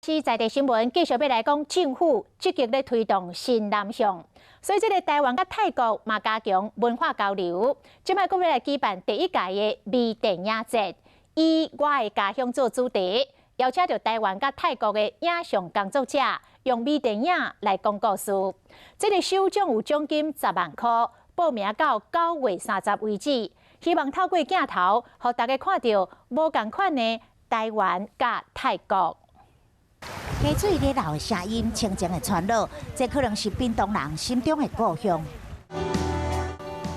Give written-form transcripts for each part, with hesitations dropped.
是在地新聞繼續欲來講，政府積極咧推動新南向，所以這个台灣佮泰國嘛加強文化交流。這擺閣欲來舉辦第一屆的微電影節，以我的家鄉做主題，邀請著台灣佮泰國的影像工作者，用微電影來講故事。這个首獎有獎金10萬箍，報名到9月30為止。希望透過鏡頭，予大家看著無仝款的台灣佮泰國。溪水咧流的聲音，清靜的村落，這可能是屏東人心中的故鄉。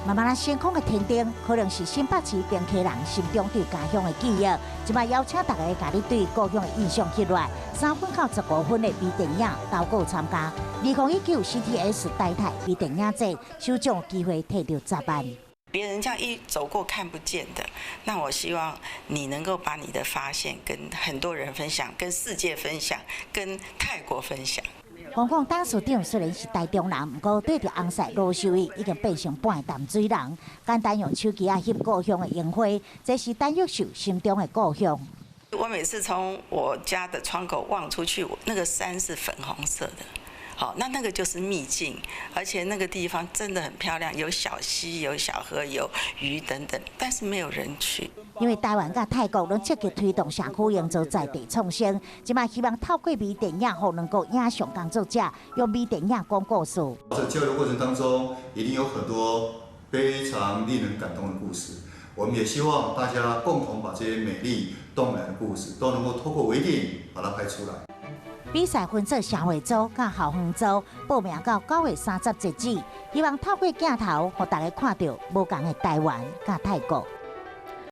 慢慢仔星空的天頂，可能是新北市平溪人心中對家鄉的記憶。這擺邀請大家共你對故鄉的印象翕落來，3分到15分的微電影投稿參加。2019 CTS 台泰微電影節，首獎機會提著十萬。別人這樣一走過看不見的，那我希望你能夠把你的發現跟很多人分享，跟世界分享，跟泰國分享。黃廣董事長雖然是台中人，毋過對著尪婿羅秀毅已經變成半個淡水人。簡單用手機仔翕故鄉的櫻花，這是陳玉秀心中的故鄉。我每次從我家的窗口望出去，那個山是粉紅色的。好，那個就是秘境，而且那個地方真的很漂亮，有小溪、有小河、有魚等等，但是沒有人去。因為台灣佮泰國攏積極推動社區營造在地創生，這擺希望透過微電影，予兩國影像工作者用微電影講故事。在交流過程當中，一定有很多非常令人感動的故事。我們也希望大家共同把這些美麗動人的故事，都能夠透過微電影把它拍出來。比賽分做社會組佮校園組，報名到9月30截止。希望透過鏡頭，予大家看著無仝的台灣佮泰國。